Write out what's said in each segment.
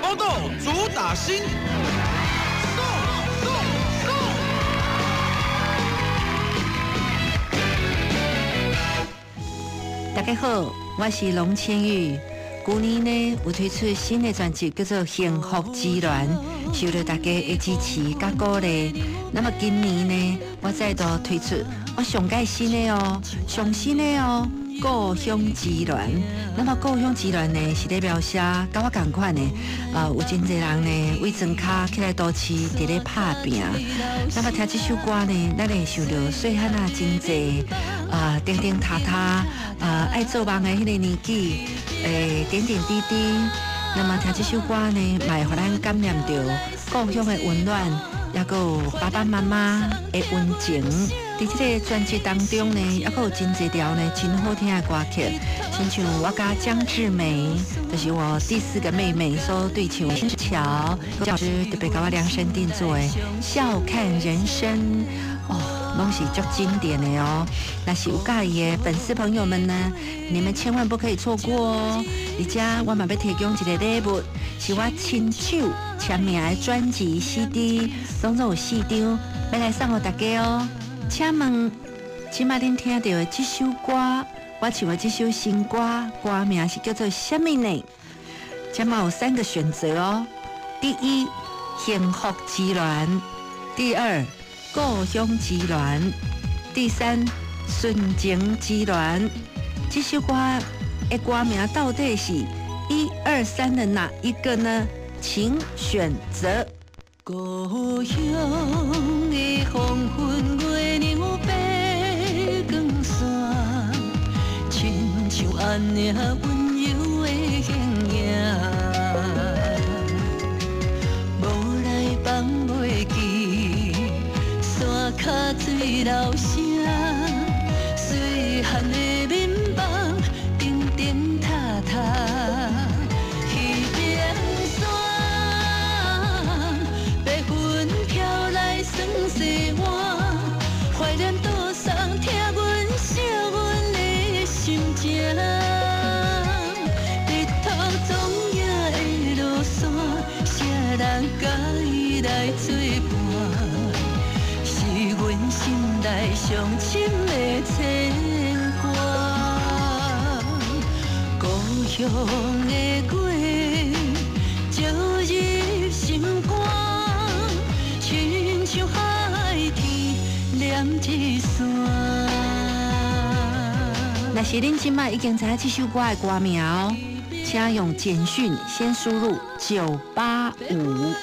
寶島主打新。送送送！大家好，我是龍千玉。舊年呢，有推出新的專輯，叫做《幸福之戀》，受到大家的支持佮鼓勵。那麼今年呢，我再度推出我上蓋新的哦，上新的哦，《故鄉之戀》。那麼《故鄉之戀》呢，是咧描寫佮我仝款的，有真濟人呢，為莊跤起來都市，佇咧拍拚。那麼聽這首歌呢，咱會想著細漢仔真濟，啊，叮叮踏踏，啊，愛做夢的彼個年紀，點點滴滴。那麼聽這首歌呢，嘛會予咱感念著故鄉的溫暖，抑閣有爸爸媽媽的溫情。佇這個專輯當中呢，抑閣有真濟條呢真好聽的歌曲，親像我佮江志梅，就是我第四個妹妹所對唱的《橋》，老師特別共我量身定做的《笑看人生》哦，攏是足經典的哦。若是有佮意的粉絲朋友們呢，你們千萬不可以錯過哦。而且我嘛欲提供一個禮物，是我親手簽名的專輯 CD，攏總有四張，欲來送予大家哦。請問，這擺恁聽著的這首歌，我唱的這首新歌，歌名是叫做啥物呢？這擺有三個選擇哦。第一，幸福之戀；第二，故鄉之戀；第三，純情之戀。這首歌的歌名到底是一二三的哪一個呢？請選擇。故鄉的黃昏，月亮爬光山，親像按呢溫柔的形影，無來放袂記，山跤水流聲，細漢的眠夢，叮叮踏踏。彼邊山，白雲飄來酸西灣，懷念桌送疼阮惜阮的心情。日頭總也會落山，誰人佮伊來做伴？是阮心內上深的牽掛。故鄉的月，照入心肝，親像海天連一線。若是恁這擺已經知影這首歌的歌名哦，請用簡訊先輸入985，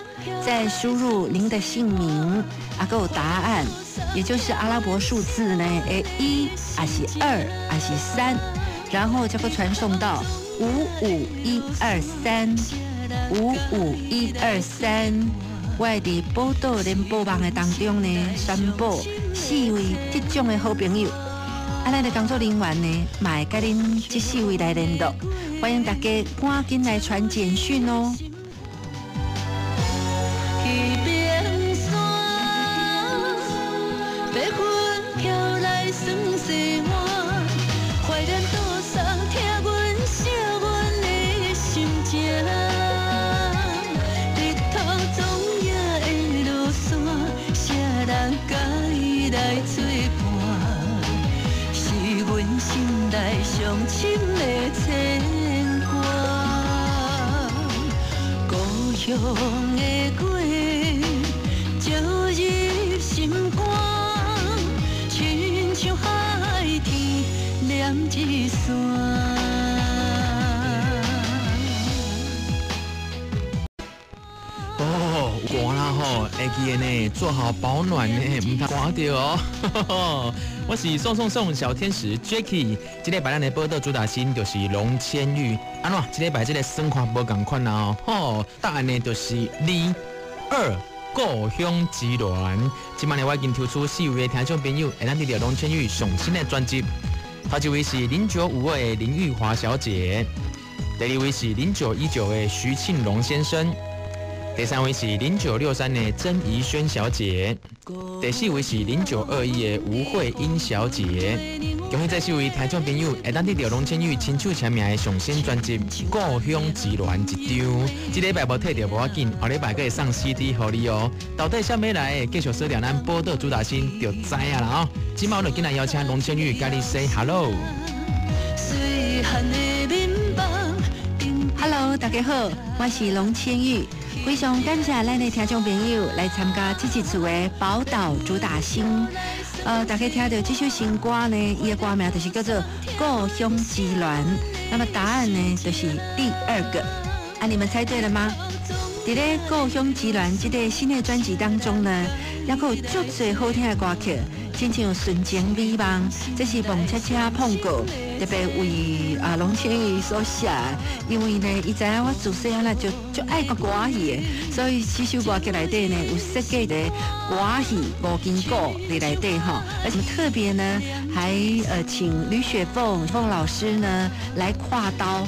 再輸入您的姓名，啊，閣有答案，也就是阿拉伯數字呢，一，還是二，還是三，然後就會傳送到55123，55123。我會佇寶島聯播網的當中呢，宣布四位得獎的好朋友。啊，咱的工作人員呢，嘛會佮恁這四位來聯絡，歡迎大家趕緊來傳簡訊哦。彼邊山，白雲飄來酸西灣，懷念桌送疼阮惜阮的心情。日頭總也會落山，誰人佮伊來做伴？是阮心內上深的牽掛。故鄉的月，照入心肝，親像海天連一線。哦，寒啦吼，會記得呢，做好保暖呢，毋通寒著哦。我是送送送小天使 Jacky，這禮拜咱的寶島主打星就是龍千玉。按怎？這禮拜這個算法無仝款啊吼，答案呢就是二二故鄉之戀。這擺呢我已經抽出四位的聽眾朋友，會當得著龍千玉上新的專輯。頭一位是0952的林玉華小姐，第二位是0919的徐慶龍先生。第三位是0963的曾怡萱小姐，第四位是0921的吳慧英小姐。恭喜这四位听众朋友会当得到龙千玉亲手签名的上新专辑《故乡之恋》一张。这礼拜无提著无要紧，后礼拜阁会送 CD 予你哦。到底啥物来？继续锁定咱宝岛主打星就知影啦哦。这摆我就紧来邀请龙千玉佮你 say hello。 Hello，大家好，我是龙千玉，非常感谢咱的听众朋友来参加这一次的宝岛主打星。大家听到这首新歌呢，伊的歌名就是叫做《故乡之恋》。那么答案呢，就是第二个。啊，你们猜对了吗？伫咧《故乡之恋》这个新的专辑当中呢，犹阁有足济好听的歌曲，亲像《纯情美梦》，这是蹦恰恰碰过，特别为龙千玉所写的。因为呢，伊知影我自细汉就足爱歌仔戏的，所以这首歌曲内底呢有设计的歌仔戏五更鼓伫内底吼，而且特别呢还请吕雪凤凤老师呢来跨刀。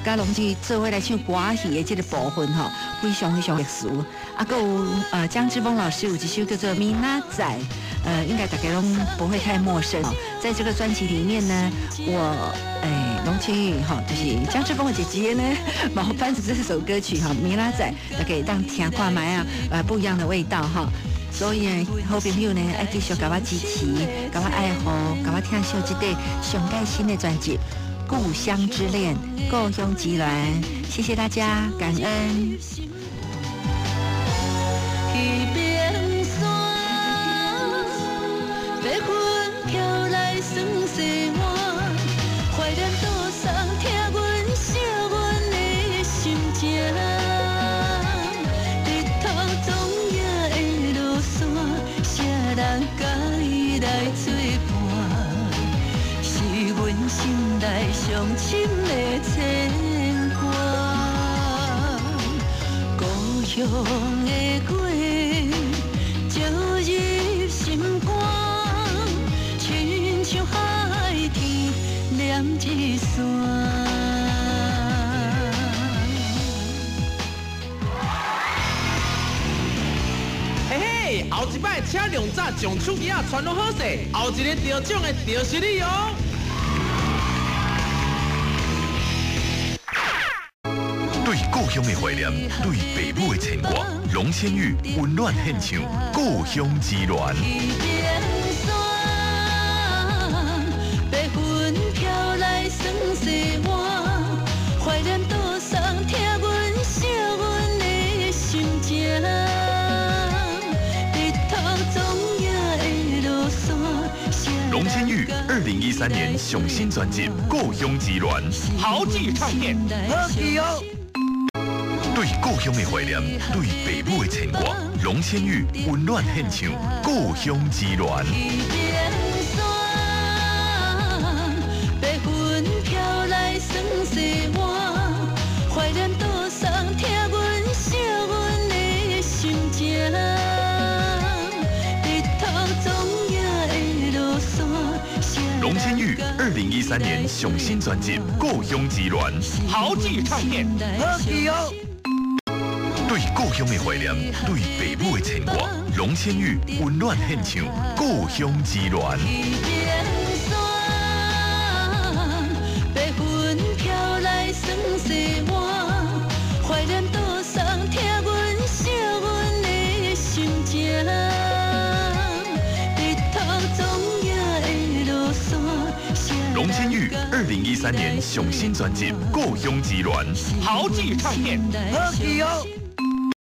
佮龙千玉做伙来唱歌仔戏的这个部分吼，非常非常特殊。啊，阁有江之峰老师有一首叫做《明仔载》，应该大家拢不会太陌生。在这个专辑里面呢，我龙千玉哈，就是江之峰的姐姐呢，嘛有翻这首歌曲哈，《明仔载》，大家会当听看觅啊，不一样的味道哈。所以呢，好朋友呢，爱继续共我支持，共我爱护，共我听惜这个上盖新的专辑《故乡之恋》，故乡之恋，谢谢大家，感恩。彼边山，白云飘来算西满，怀念桌上听阮惜阮的心情。日头总也会落山，谁人佮伊来做伴？是阮心内上深的牵挂。故乡的月，照入心肝，亲像海天连一线。嘿嘿，后一摆车量早上手机仔传拢好势，后一个得奖的就是你哦。对故乡的怀念，对父母的牵挂，龙千玉温暖献唱《故乡之恋》。白云飘来算西满，怀念桌上听阮惜阮的心情。日头总也会落山。龙千玉2013年上新专辑《故乡之恋》，豪记唱片，好记哦。对故乡的怀念，对父母的牵挂，龙千玉温暖献唱《故乡之恋》。白云飘来算西满，怀念桌上听阮惜阮的心情。日头总也会落山。龙千玉2013年上新专辑《故乡之恋》，豪记唱片，好记哦。对故乡的怀念，对父母的牵挂，龙千玉温暖献唱《故乡之恋》。白云飘来算西满，怀念桌上听阮惜阮的心情。日头总也会落山。龙千玉2013年上新专辑《故乡之恋》，豪记唱片，好记哦。